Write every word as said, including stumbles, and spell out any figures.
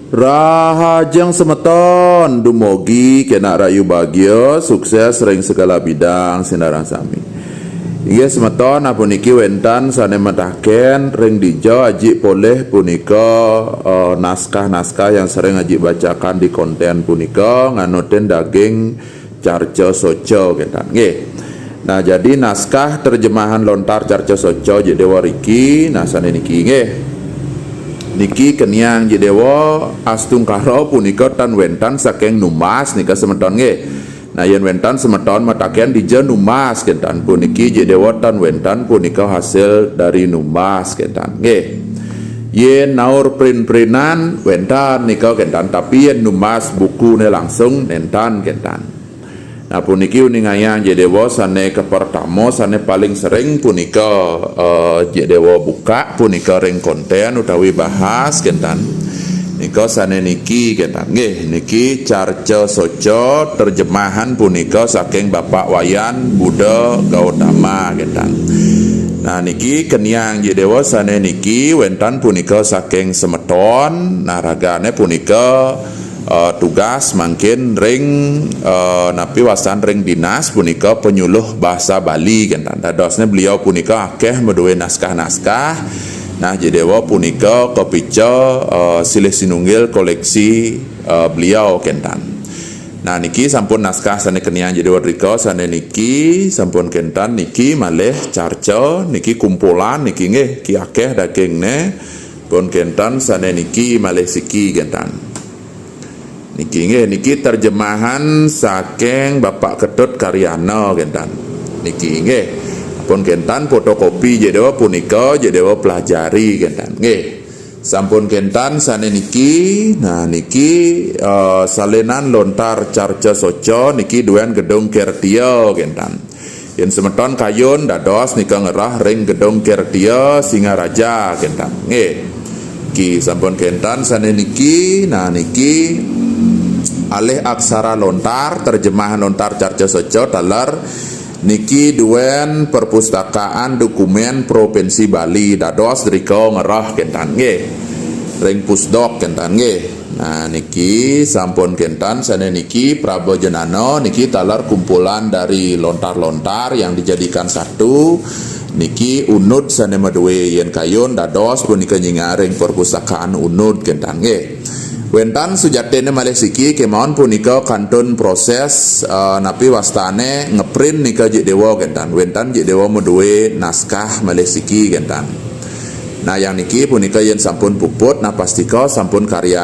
Rahajeng semeton, dumogi kenak rahayu bagia, sukses ring segala bidang sinareng sami. Inggih semeton, nah puniki wénten sané mataken ring dija ajik polih punika, eh, naskah-naskah yang sering ajik bacakan di konten punika nganutin daging carca soca kéntan. Nggih. Nah, jadi naskah terjemahan lontar carca soca Jik Déwa riki, nah sané niki nggih. Niki keniang Jik Déwa, astungkara punika tan wénten saking numbas nika semeton nggih. Nah, yén wénten semeton mataken dija numbas kéntan, puniki Jik Déwa tan wénten punika hasil dari numbas kéntan nggih. Yén naur print-printan wénten nika kéntan, tapi yén numbas bukuné langsung nénten kéntan. Nah, puniki uningayang Jik Déwa sané kapertama, sané paling sering punika, eh, Jik Déwa buka punika ring konten utawi bahas kéntan. Nika sané niki kéntan. Nggih, niki carca soca terjemahan punika saking Bapak Wayan Buda Gautama kéntan. Nah, niki keniang Jik Déwa sané niki wénten punika saking semeton. Nah, ragané punika eh, tugas mangkin ring, eh, napi wastan ring dinas punika penyuluh bahasa Bali kéntan. Dadosné beliau punika akéh madué naskah-naskah. Nah, Jik Déwa punika kapica, eh, silih sinunggil koleksi, eh, beliau kéntan. Nah, niki sampun naskah sané keniang Jik Déwa drika sané niki sampun kéntan, niki malih carca, niki kumpulan, niki nggih, ki akéh dagingné. Pun kéntan sané niki malih siki kéntan. Niki nggih, niki terjemahan saking Bapak Ketut Karyana kéntan. Niki nggih. Pun kéntan fotokopi Jik Déwa punika Jik Déwa pelajari kéntan. Nggih. Sampun kéntan sané niki. Nah, niki, eh, salinan lontar carca soca niki duén Gedung Kertia kéntan. Yén semeton kayun dados nika ngerah ring Gedung Kertia Singaraja kéntan. Nggih. Ki sampun kéntan sané niki, nah niki alih aksara lontar, terjemahan lontar carca soca taler niki duén Perpustakaan Dokumen Provinsi Bali dados drika ngerah kéntan nggih. Ring Pusdok kéntan nggih. Nah, niki sampun kéntan sané niki Praba Jenana niki taler kumpulan dari lontar-lontar yang dijadikan satu. Niki unud sané madué yén kayun dados punika nyingaring perpustakaan unud kéntan nggih. Wénten sujatiné malih siki kémaon punika kantun proses, eh, napi wastané ngeprint nika Jik Déwa kéntan. Wénten Jik Déwa madué naskah malih siki kéntan. Nah, yang niki punika yén sampun puput, nah pastika sampun karya